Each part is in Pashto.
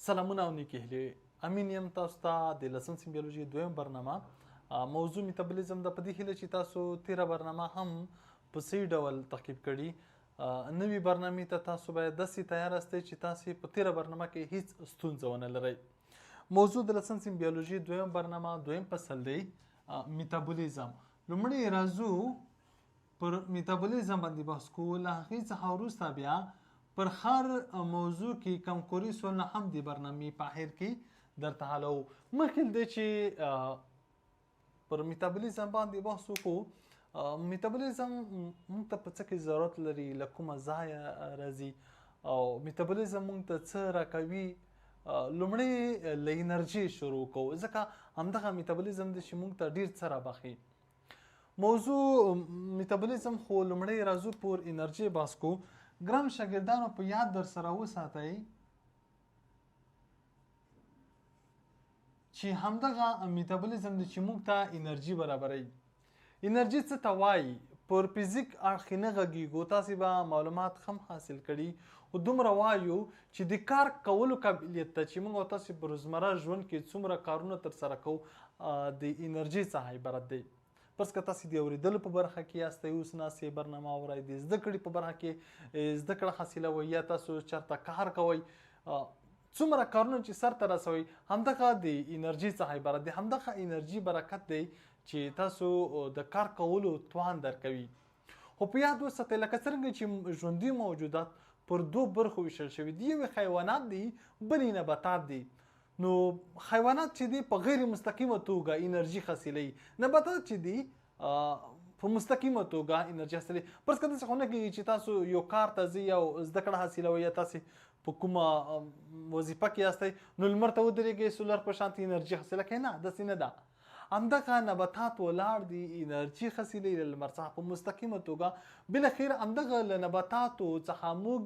سلامونه او نیکې هیلې. امین یم تاسو ته د لسم سیم بیولوژي دویم برنامه، موضوع میتابولیزم ده. په دې هیله چې تاسو تیره برنامه هم په صحیح ډول تعقیب کړي. نوې برنامې ته تاسو باید داسې تیار یاستئ چې تاسو په تیره برنامه کې هیڅ ستونزه ونه لرئ. موضوع د لسم سیم بیولوژي دویم برنامه، دویم فصل دی، میتابولیزم. لومړی راځو پر میتابولیزم باندې بحث کوو، له هغې څخه وروسته بیا پر هر موضوع کې کم کوري سوالونه هم د برنامې په اخر کې درته حلوو. مخکې له دې چې پر میتابولیزم باندې بحث وکړو، میتابولیزم موږ ته په څه کې ضرورت لري، له کومه ځایه راځي او میتابولیزم موږ ته څه راکوي؟ لومړی له انرژي شروع کوو، ځکه همدغه میتابولیزم دی چې موږ ته ډیر څه رابخښي. موضوع میتابولیزم، خو لومړی راځو پر انرژي بحث کوو. ګران شاګردانو، په یاد در سره وساتئ چې همدغه میتابولیزم دی چې موږ ته انرژي برابروي. انرژي څه ته وایي؟ پر فزیک اړخ نه غږیږو، تاسې به معلومات هم حاصل کړي، خو دومره وایو چې د کار کولو قابلیت ته چې موږ او تاسې په روزمره ژوند کې څومره کارونه ترسره کوو، د انرژي څخه عبارت دی. پس که تاسې د اورېدلو په برخه کې یاستئ، اوس ناست یئ برنامه اورئ، د زده کړې په برخه کې زده کړه حاصلوئ، یا تاسو چېرته کار کوئ، څومره کارونه چې سرته رسوئ، همدغه د انرژي څخه عبارت دی. همدغه انرژي برکت دی چې تاسو د کار کولو توان درکوي. خو په یاد وساتئ، لکه څرنګه چې ژوندي موجودات پر دوو برخو ویشل شوي دي، یو حیوانات دي، بل یې نباتات دي. نو حیوانات چې دي په غیر مستقیمه توګه انرژي حاصلوي، نباتات چې دي په مستقیمه توګه انرژي حاصلوي. فرض که داسې خو نه کېږي چې تاسو یو کار ته ځئ او زده کړه حاصلوئ، یا تاسې په کومه وظیفه کې یاستئ، نو لمر ته ودرېږئ، سولر په شانتې انرژي حاصله کوئ. نه، داسې نه ده. همدغه نباتات ولاړ دي، انرژي حاصلوي له لمر څخه په مستقیمه توګه. بالاخره همدغه له نباتاتو څخه موږ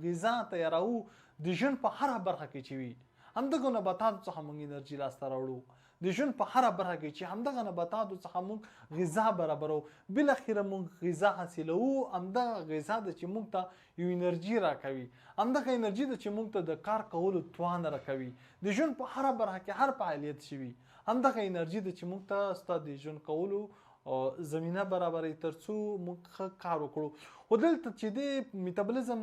غذا تیاروو، د ژوند په هره برخه کې چې وي همدغه نباتاتو څخه موږ انرژي لاسته راوړو. د ژوند په هره برخه کې چې همدغه نباتاتو څخه موږ غذا برابرو، بالاخره موږ غذا حاصلوو. همدغه غذا ده چې موږ ته یو انرژي راکوي، همدغه انرژي ده چې موږ ته د کار کولو توان راکوي. د ژوند په هره برخه کې هر فعالیت چې وي، همدغه انرژي ده چې موږ ته ستا د ژوند کولو زمینه برابروي، تر څو موږ ښه کار وکړو. خو دلته چې دی میتابولیزم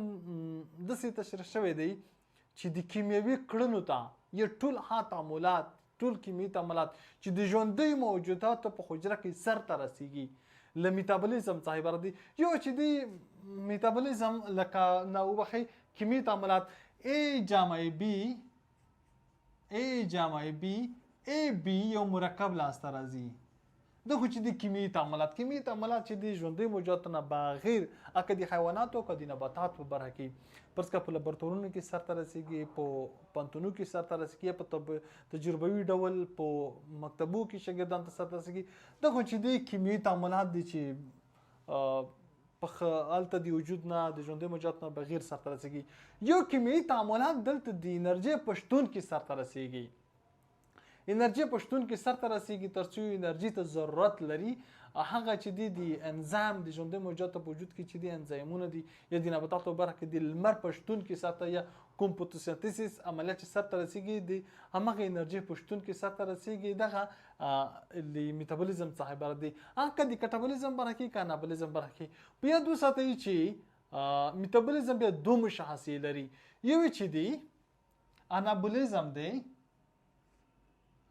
داسې تشریح شوی دی چې د کیمیاوي کړنو ته یا ټول هغه تعاملات، ټول کیمیاوي تعاملات چې د ژوندیو موجوداتو په حجره کې سرته رسیږي، له میتابولیزم څخه عبارت دی. یو چې دی میتابولیزم لکه نه وبخښئ، کیمیاوي تعاملات A جمع B، A جمع B، A B یو مرکب لاسته راځي. دا خو چې د کیمیاوي تعاملات، کیمیاوي تعاملات چې د ژوندیو موجوداتو نه بغیر، اکه د حیواناتو که د نباتاتو په برخه کې، فرض که په لابراتوارونو کې سرته رسیږي، په پوهنتونو کې سرته رسیږي، یا په تجربوي ډول په مکتبو کې شاګردان ته سرته رسیږي، دا خو چې د کیمیاوي تعاملات دي چې په هلته د وجود نه، د ژوندیو موجوداتو نه بغیر سرته رسیږي. یو کیمیاوي تعاملات دلته د انرژي په شتون کې سرته رسیږي. انرژي په شتون کې سرته رسیږي، تر څو انرژي ته ضرورت لري. هغه چې دی د انزایم، د ژوندیو موجوداتو په وجود کې چې دی انزایمونه دي، یا د نباتاتو برخه کې د لمر په شتون کې سرته، یا کوم فوتوسنتیسیس عملیات چې سرته رسیږي، د همغه انرژي په شتون کې سرته رسیږي. دغه د میتابولیزم څخه عبارت دی. هغه که د کټابولیزم برخه کې که انابولیزم برخه کې. په یاد وساتئ چې میتابولیزم بیا دوه مشخصې لري. یو چې دی انابولیزم دی،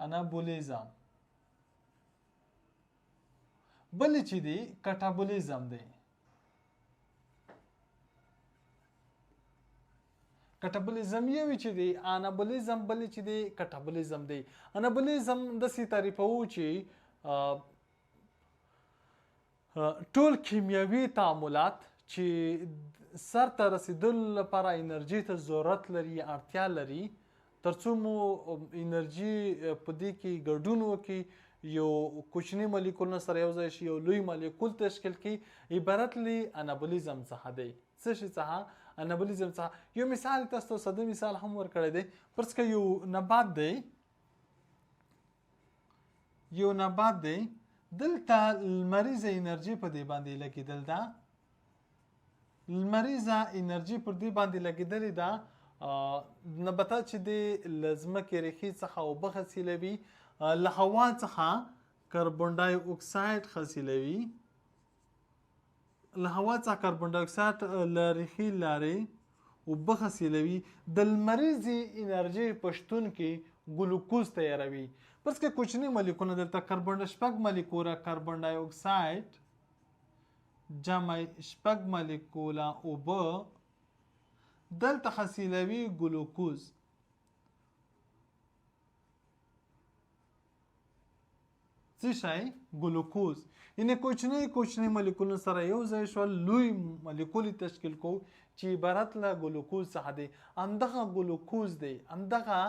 انابولیزم، بل چې دی کټابولیزم دی. کټابولیزم یو چې دی انابولیزم، بل چې دی کټابولیزم دی. انابولیزم داسې تعریفوو چې ټول کیمیاوي تعاملات چې سرته رسیدلو لپاره انرژي ته ضرورت لري، اړتیا لري، ترڅو مو انرژي په دې کې ګډون وکړي، یو کوچني مالیکولونه سره یو ځای شي، یو لوی مالیکول تشکیل کړي، عبارت له انابولیزم څخه دی. څه شي څخه؟ انابولیزم څخه. یو مثال تاسو ته ساده مثال هم ورکړی دی. فرض که یو نبات دی، یو نبات دی، دلته لمریزه انرژي په دې باندې لګېدل ده، لمریزه انرژي پر دې باندې لګېدلې ده. نباتات چې دی له ځمکې ریښې څخه اوبه حاصلوي، له هوا څخه کاربن ډای اکساید حاصلوي، له هوا څخه کاربن ډای اکساید له ریښې لارې اوبه حاصلوي، د لمریزې انرژۍ په شتون کې ګلوکوز تیاروي. پس کې کوچني مالیکولونه دلته کاربن 6 مالیکوله کاربن ډای اکساید جمع 6 مالیکوله اوبه دلته حاصلوي ګلوکوز. څه شی؟ ګلوکوز. یعنی کوچنی کوچنی مالیکولونه سره یو ځای شول، لوی مالیکول تشکیل کو چې عبارت له ګلوکوز څخه دی. همدغه ګلوکوز دی، همدغه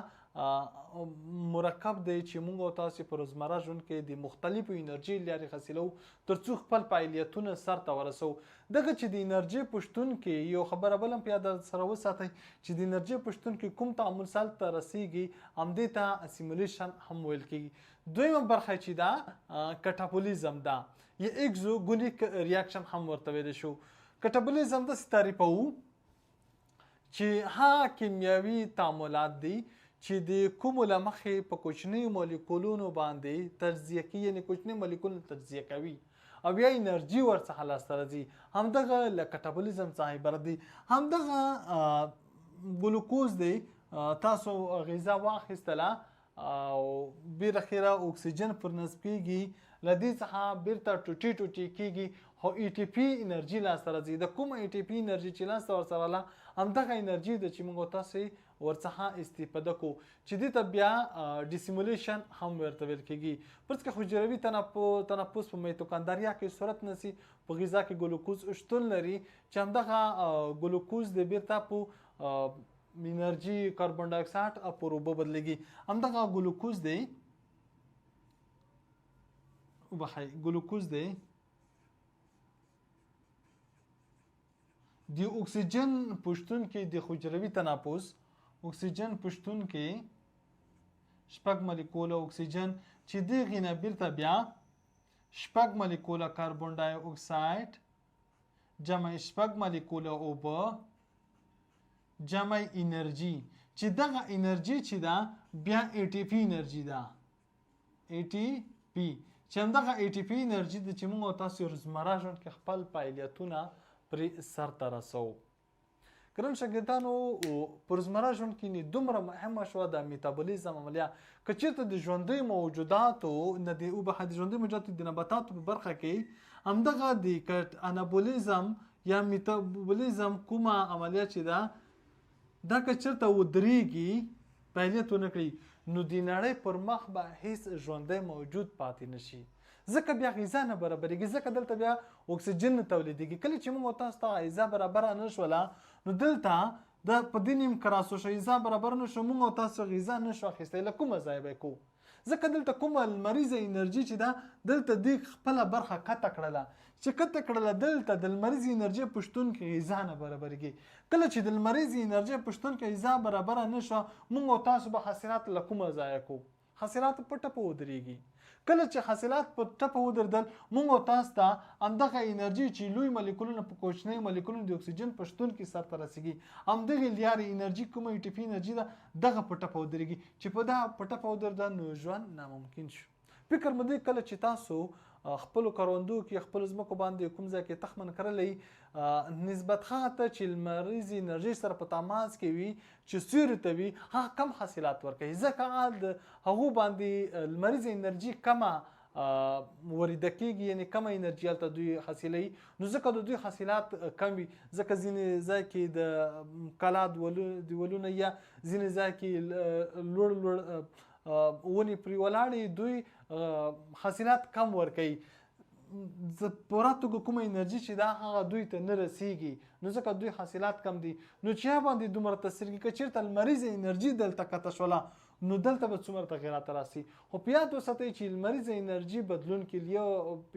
مرکب دی چې موږ او تاسو په روزمره ژوند کې د مختلفو انرژي لارې حاصلوو ترڅو خپل فعالیتونه سرته ورسوو. دغه چې د انرژي په شتون کې یو خبره بل هم په یاد سره وساتئ چې د انرژي په شتون کې کوم تعامل سرته رسیږي همدې ته اسیمولیشن هم ویل کیږي. دویمه برخه چې ده کټابولیزم ده یا اکزوګونیک ریاکشن هم ورته ویلی شو. کټابولیزم داسې تعریفوو چې هغه کیمیاوي تعاملات دي چې د کومو له مخې په کوچنیو مالیکولونو باندې تجزیه کیږي، یعنې کوچني مالیکولونه تجزیه کوي او یا انرژي ورڅخه لاسته راځي، همدغه له کټابولیزم څخه عبارت دي. همدغه ګلوکوز دی، تاسو غذا واخیستله او بالاخره اکسیجن پر نصب کیږي، له دې څخه بیرته ټوټې ټوټې کیږي، خو ای ټي پي انرژي لاسته راځي. د کومه ای ټي پي انرژي چې لاسته ورسره راغله همدغه انرژي ده چې موږ تاسې ورڅخه استفاده کوو، چې دې ته بیا ډیسیمولیشن هم ورته ویل کیږي. پرځ که حجروي تنفس په میتوکاندریا کې صورت نیسي، په غذا کې ګلوکوز شتون لري چې همدغه ګلوکوز د بیرته په انرژي کاربن ډای اکساید پر اوبه بدلیږي. همدغه ګلوکوز دی، وبخښئ، ګلوکوز دی د اکسیجن په شتون کې د حجروي تنفس اکسیجن په شتون کې 6 مالیکوله اکسیجن چې دغې نه بیرته بیا 6 مالیکوله کاربن ډای اکساید جمع 6 مالیکوله اوبه جمع انرژي، چې دغه انرژي چې ده بیا ای ټي پي انرژي ده، ای ټي پي، چې همدغه ای ټي پي انرژي ده چې موږ او تاسو روزمره ژوند کې خپل فعالیتونه پرې سرته رسوو. ګران شاګردانو، په روزمره ژوند کې دومره مهمه شوه د میتابولیزم عملیه، که چېرته د ژوندیو موجوداتو نه د وبخښه د ژوندیو موجوداتو د نباتاتو په برخه کې همدغه د انابولیزم یا میتابولیزم کومه عملیه چې ده دا که چېرته ودرېږي فعالیت ونه کړي نو د نړۍ پر مخ به هیڅ ژوندی موجود پاتې نشي، ځکه بیا غذا نه برابرېږي، ځکه دلته بیا اکسیجن نه تولیدېږي. کله چې موږ تاسو ته غذا برابره نه شوله نو دلته د په دې نیم کراسو شو، غذا برابره نه شو، موږ تاسو غذا نه شو اخیستی، له کومه ځایه به یې کوو؟ ځکه دلته کومه لمریزه انرژي چې ده دلته دې خپله برخه قطع کړله، چې قطع کړله دلته د لمریزې انرژي په شتون کې غذا نه برابرېږي. کله چې د لمریزې انرژي په شتون کې غذا برابره نه شوه موږ او تاسو به حاصلات له کومه ځایه کوو؟ حاصلات په ټپه ودرېږي. کله چې حاصلات په ټپه ودرېدل موږ او تاسو ته همدغه انرژي چې لوی مالیکولونه په کوچنیو مالیکولونو د اکسیجن په شتون کې سرته رسېږي، همدغې لیارې انرژي کومه ای ټي پي انرژي ده دغه په ټپه ودرېږي، چې په دا په ټپه ودرېده نو ژوند ناممکن شو. فکر مو دی کله چې تاسو خپلو کروندو کې خپلو ځمکو باندې کوم ځای کې تخمن کرلی، نسبت هغه ته چې لمریزې انرژي سره په تماس کې وي چې سیوري ته وي هغه کم حاصلات ورکوي، ځکه هغه د هغو باندې لمریزه انرژي کمه ورده کېږي، یعنې کمه انرژي هلته دوی حاصلوي، نو ځکه د دوی حاصلات کم وي. ځکه ځینې ځای کې د کلا دیوالونه یا ځینې ځای کې لوړ لوړ ونې پرې ولاړې دوی حاصلات کم ورکوي، پوره توګه کومه انرژي چې ده هغه دوی ته نه رسیږي، نو ځکه دوی حاصلات کم دي. نو چې باندې دومره تاثیر کوي، که چېرته لمریزه انرژي دلته کته شوله نو دلته به څومره تغیرات راسي. خو په یاد وساتئ چې لمریزه انرژي بدلون کې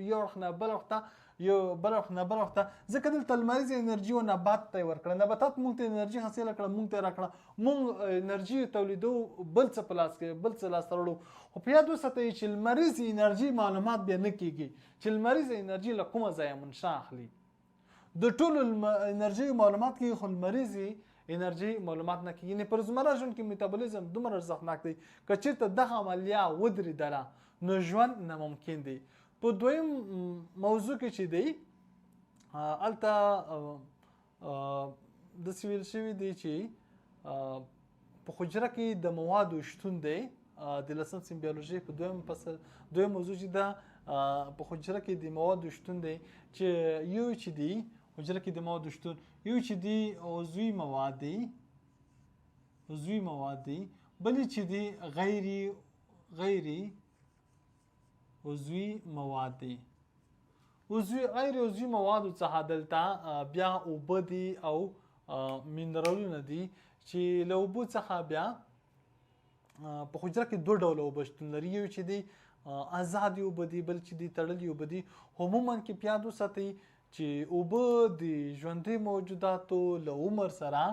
یو اړخ نه بل اړخ ته، یو بل اړخ نه بل اړخ ته، ځکه دلته لمریزه انرژي و نبات ته یې ورکړه، نباتات موږ ته انرژي حاصله کړه، موږ ته یې راکړه، موږ انرژي تولیدو بل څه په لاس کې بل څه لاسته راوړو. خو په یاد وساتئ چې لمریزې انرژي معلومات بیا نه کېږي چې لمریزه انرژي له کومه ځایه منشا اخلي. د ټولو انرژیو معلومات کېږي، خو لمریزې انرژي معلومات نه کیږي. یعنې په روزمره ژوند کې میتابولیزم دومره ارزښتناک دی که چېرته دغه عملیه ودرېدله نو ژوند ناممکن دی. په دویم موضوع کې چې دی هلته داسې ویل شوي دی چې په حجره کې د موادو شتون دی. د لسم صنف بیولوژي په دویم فصل دویم موضوع چې ده په حجره کې د موادو شتون دی چې یو چې دی حجره کې د موادو شتون، یو چې دی عضوي مواد دی، عضوي مواد دی، بل چې دی غیر عضوي مواد دی. عضوي غیر عضوي موادو څخه دلته بیا اوبه دي او منرالونه دي چې له اوبو څخه بیا په حجره کې دوه ډوله اوبه شتون لري، یو چې دی ازادې اوبه دي، بل چې دی تړلې اوبه دي. عموما کې په یاد وساتئ چې اوبه د ژوندي موجوداتو له عمر سره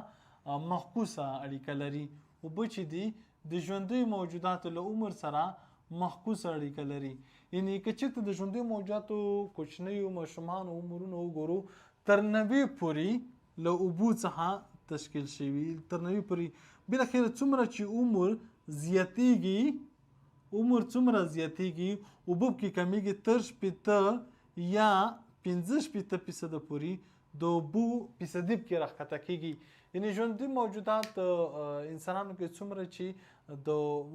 محکوسه اړیکه لري. اوبه چې دي د ژوندیو موجوداتو له عمر سره محکوسه اړیکه لري. یعنې که چېرته د ژوندیو موجوداتو کوچنیو ماشومانو عمرونه وګورو تر 90 پورې له اوبو څخه تشکیل شوي، تر 90 پورې. بالاخره څومره چې عمر زیاتیږي، عمر څومره زیاتیږي اوبه پکې کمیږي، تر 60 یا 65% پورې د اوبو فیصدي پکې راښکته کیږي. یعنې ژوندي موجودات انسانانو کې څومره چې د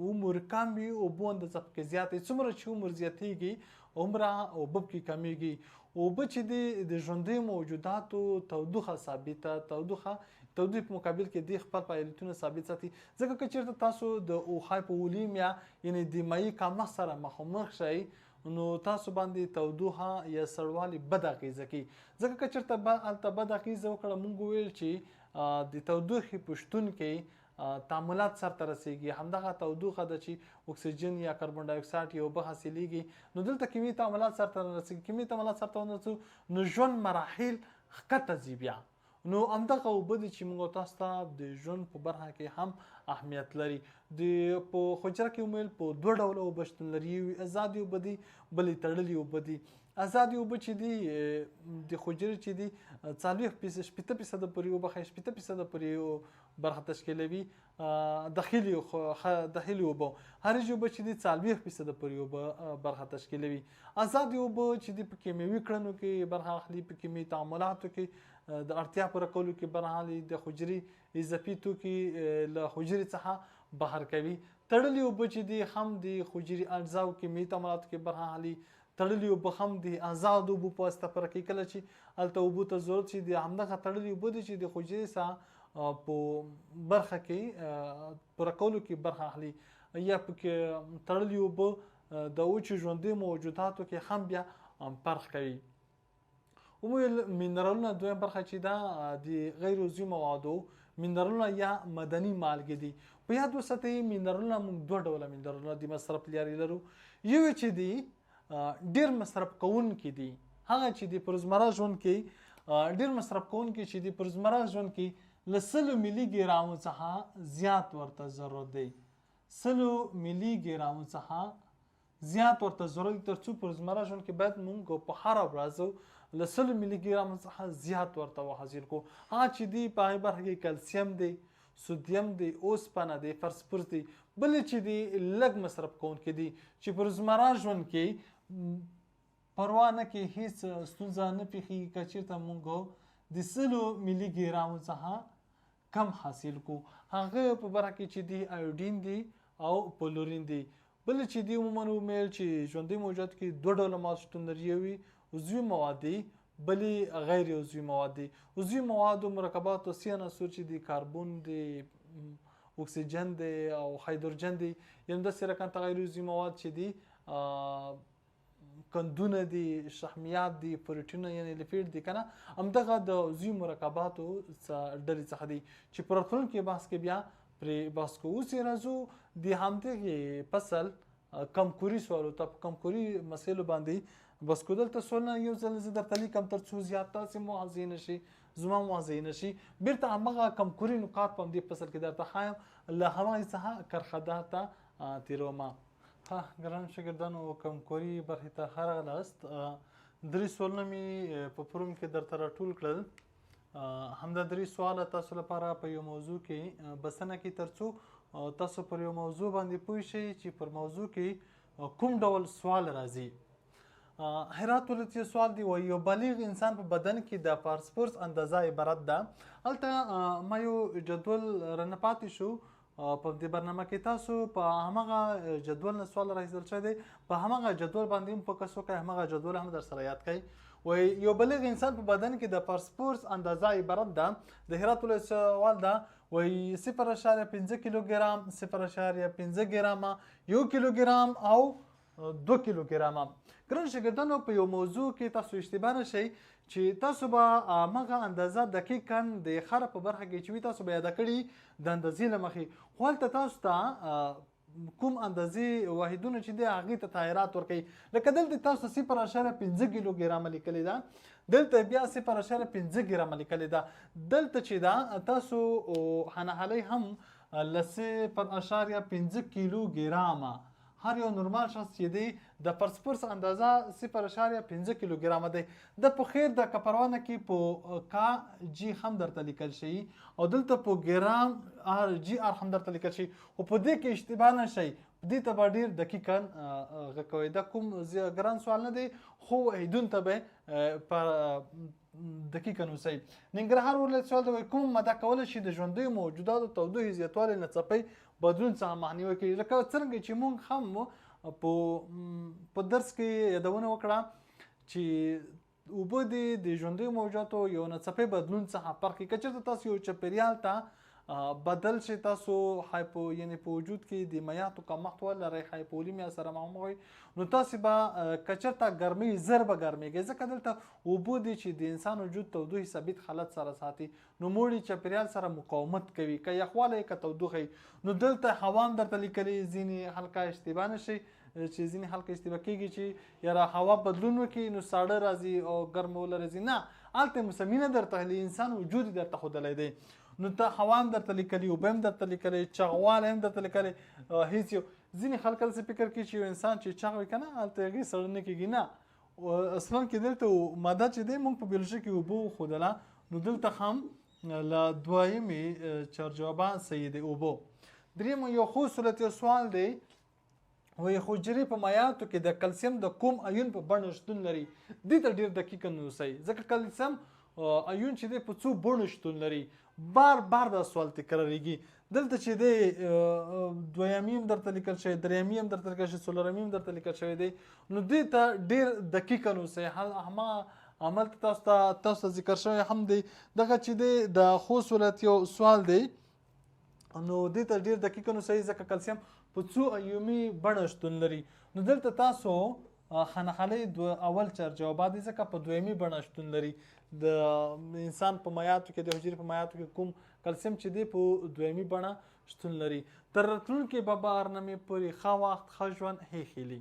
عمر کم وي اوبو اندازه پکې زیاته وي، څومره چې عمر زیاتیږي عمره اوبه پکې کمیږي. اوبه چې دي د ژوندیو موجوداتو تودوخه ثابته، تودوخې په مقابل کې دی خپل فعالیتونه ثابت ساتي. ځکه که چېرته تاسو د هایپوولیمیا یعنې د مایع کمښت سره مخامخ شئ نو تاسو باندې تودوخه یا سړوالی بده اغېزه کوي. ځکه که چېرته هلته بده اغېزه وکړه، موږ وویل چې د تودوخې په شتون کې تعاملات سرته رسیږي، همدغه تودوخه ده چې اکسیجن یا کاربن ډای اکساید یا اوبه حاصلیږي. نو دلته کیمیاوي تعاملات سرته نه رسیږي، کیمیاوي تعاملات سرته ونه رسو نو ژوند مراحل ښکته ځي بیا. نو همدغه اوبه دي چې موږ تاسو ته د ژوند په برخه کې هم اهمیت لري. د په حجره کې ومویل په دوه ډوله اوبه شتون لري، یوې ازادې اوبه دي، بلې تړلې اوبه دي. ازادې اوبه چې دي د حجرې چې دي 40% 60% پورې اوبه ښایي 60% پورې برخه تشکیلوي. داخلي اوبه خارجي اوبه چې دي 40% پورې اوبه برخه تشکیلوي. ازادې اوبه چې دي په کیمیاوي کړنو کې برخه اخلي، په کیمیاوي تعاملاتو کې د اړتیا پوره کولو کې برخه اخلي، د حجرې اضافي توکي له حجرې څخه بهر کوي. تړلې اوبه چې دي هم د حجرې اجزاو کیمیاوي تعاملاتو کې برخه اخلي. تړلې اوبه هم د ازادو اوبو په واسطه پوره کوي. کله چې هلته اوبو ته ضرورت شي د همدغه تړلې اوبه دي چې د حجرې څخه په برخه کې پوره کولو کې برخه اخلي. یا پکې تړلې اوبه د وچو ژوندیو موجوداتو کې هم بیا فرق کوي. ومویل منرالونه دویم برخه چې ده د غیر عضوي موادو منرالونه یا مدني مالګې دي. په یاد وساتئ منرالونه موږ دوه ډوله منرالونه د مصرف لارې لرو. یو چې دي ډېر مصرف کوونکي دي، هغه چې دي په روزمره ژوند کې ډېر مصرف کوونکي چې دي په روزمره ژوند کې له 100 ملي ګرامو څخه زیات ورته ضرورت دی، 100 ملي ګرامو څخه زیات ورته ضرورت دی، تر څو په روزمره ژوند کې باید موږ په هره ورځ له 100 ملي ګرامو څخه زیات ورته وحاصل کړو. هغه چې دي په هغې برخه کې کلسیم دی، سودیم دی، اوسپنه دی، فاسفورس دی. بل چې دي لږ مصرف کوونکي دي چې په روزمره ژوند کې پروا نه کوي، هیڅ ستونزه نه پېښېږي که چېرته موږ د 100 ملي ګرامو څخه کم حاصل کړو. هغه په برخه کې چې دي ایوډین دی او پلورین دی. بل چې دي عموما وویل چې ژوندۍ موجودات کې دوه ډوله مواد شتون لري، یوې عضوي مواد دي، بلې غیر عضوي مواد دي. عضوي موادو مرکباتو څه عناصر چې دي کاربن دی، اکسیجن دی او هایدروجن دی، یعنې داسې رقم ته غیر عضوي مواد چې دي کندونه دي، شحمیات دي، پروټینونه یعنې لیپیډ دي که نه، همدغه د عضوي مرکباتو ډلې څخه دي چې په راتلونکي بحث کې بیا پرې بحث کوو. اوس یې راځو د همدغې فصل کمکوري سوالو ته، په کمکوري مسایلو باندې بس کو. دلته سوالونه یو ځل زه درته لیکم تر څو زیات تاسې مواضع نه شي، زما مواضع نه شي. بېرته همغه کمکوري نقاط په همدې فصل کې درته ښایم، له همغې څخه کرښه درته تېروم. ها ګرانو شاګردانو، کمکوري برخې ته ښه راغلاست. درې سوالونه مې په فورم کې درته راټول کړل. همدا درې سواله تاسو لپاره په یو موضوع کې بسنه کوي، ترڅو تاسو پر یو موضوع باندې پوه شئ چې پر موضوع کې کوم ډول سوال راځي. هرات ولایت یو سوال دی، وایي یو بالغ انسان په بدن کې د فاسفورس اندازه عبارت ده. هلته ما یو جدول رانه پاتې شو په دې برنامه کې، تاسو په هماغه جدول نه سوال راایستل شوی دی، په هماغه جدول باندې هم فوکس وکړئ، هماغه جدول هم در سره یاد کړئ. وایي یو بالغ انسان په بدن کې د فاسفورس اندازه عبارت ده، د هرات ولایت سوال ده، وایي 0.5 کیلوګرام، 0.5 ګرامه، 1 کیلوګرام او 2 کیلوګرامه. ګران شاګردانو، په یو موضوع کې تاسو اشتباه نه شئ چې تاسو به هماغه اندازه دقیقا د خره په برخه کې چې وي تاسو به یاده کړي د اندازې له مخې، خو هلته تاسو ته کوم اندازې واحدونه چې دی هغې ته تغیرات ورکوي. لکه دلته تاسو 0.5 کیلوګرامه لیکلې ده، دلته بیا 0.5 ګرامه لیکلې ده. دلته چې ده تاسو حنحلۍ هم له 0.5 کیلوګرامه، هر یو نورمال شخص چې دی د فاسفورس اندازه 0.5 کیلوګرامه دی. د په خیر د کپروانه کې په کا جی هم درته لیکل شي او دلته په ګرام آر جی آر هم درته لیکل شي، خو په دې کې اشتباه نه شئ، دې ته به ډېر دقیقا غږ کوئ. دا کوم ګران سوال نه دی، خو واحدون ته به په دقیقا اوسئ. ننګرهار ولایت سوال دی، وایي کوم ماده کولی شي د ژوندیو موجوداتو تودوخې زیاتوالی ناڅاپي بدلون څخه مخنیوی کوي؟ لکه څرنګه چې مونږ هم په درس کې یادونه وکړه چې اوبه دې د ژوندیو موجوداتو یو ناڅاپي بدلون څخه فرق کوي. که چېرته تاسو یو چاپېریال ته بدل شي، تاسو هایپو یعنی په وجود کې د میاتو کمښت ولرئ، هایپولیمیا سره مخامخ وئ، نو تاسې به که چېرته ګرمۍ زر به ګرمېږئ، ځکه دلته اوبه دي چې د انسان وجود تودوخې ثابت حالت سره ساتي، نوموړي چاپېریال سره مقاومت کوي، که یخوالی که تودوخه. نو دلته هوا هم درته لیکلې، ځینې خلک اشتباه نه شي چې ځینې خلک اشتباه کېږي چې یاره هوا بدلون وکړي نو ساړه راځي او ګرمه راځي، نه، هلته مسمي نه درته انسان وجود یې درته ښودلی دی. نو ته هوا هم درته لیکلې، اوبه هم درته لیکلې، چاغوالی هم درته لیکلې، هیڅ یو ځینې خلک داسې فکر کوي چې یو انسان چې چاغ وي که نه هلته هغې سړه نه کېږي، نه، اصلا کې دلته ماده چې دی موږ په بیولوژي کې اوبه وښودله، نو دلته هم له دویمې چارجوابه صحیح دی اوبه. دریم یو خو صورت یو سوال دی، وایي حجرې په مایعاتو کې د کلسیم د کوم ایون په بڼه شتون لري؟ دې ته ډېر دقیقا اوسئ، ځکه کلسیم ایون چې دی په څو بڼو شتون لري، بار بار دا سوال تکرارېږي. دلته چې دی دویمي هم درته لیکل شوی، درېیمي هم درته لیکل شوی، څلورمي هم درته لیکل شوی دی، نو دې ته ډېر دقیقا اوسئ. هماغه عمل ته تاسو ته ذکر شوی هم دی. دغه چې دی د خوست ولایت یو سوال دی، نو دې ته ډېر دقیقا اوسئ، ځکه کلسیم په څو ایومي بڼه شتون لري. نو دلته تاسو خانخالۍ اول چار جوابات دي، ځکه په دویمي بڼه شتون لري. د انسان په مایعاتو کې، د حجرې په مایعاتو کې کوم کلسیم چې دی په دویمي بڼه شتون لري. تر راتلونکې به برنامې پورې ښه وخت، ښه ژوند، ښې هیلې.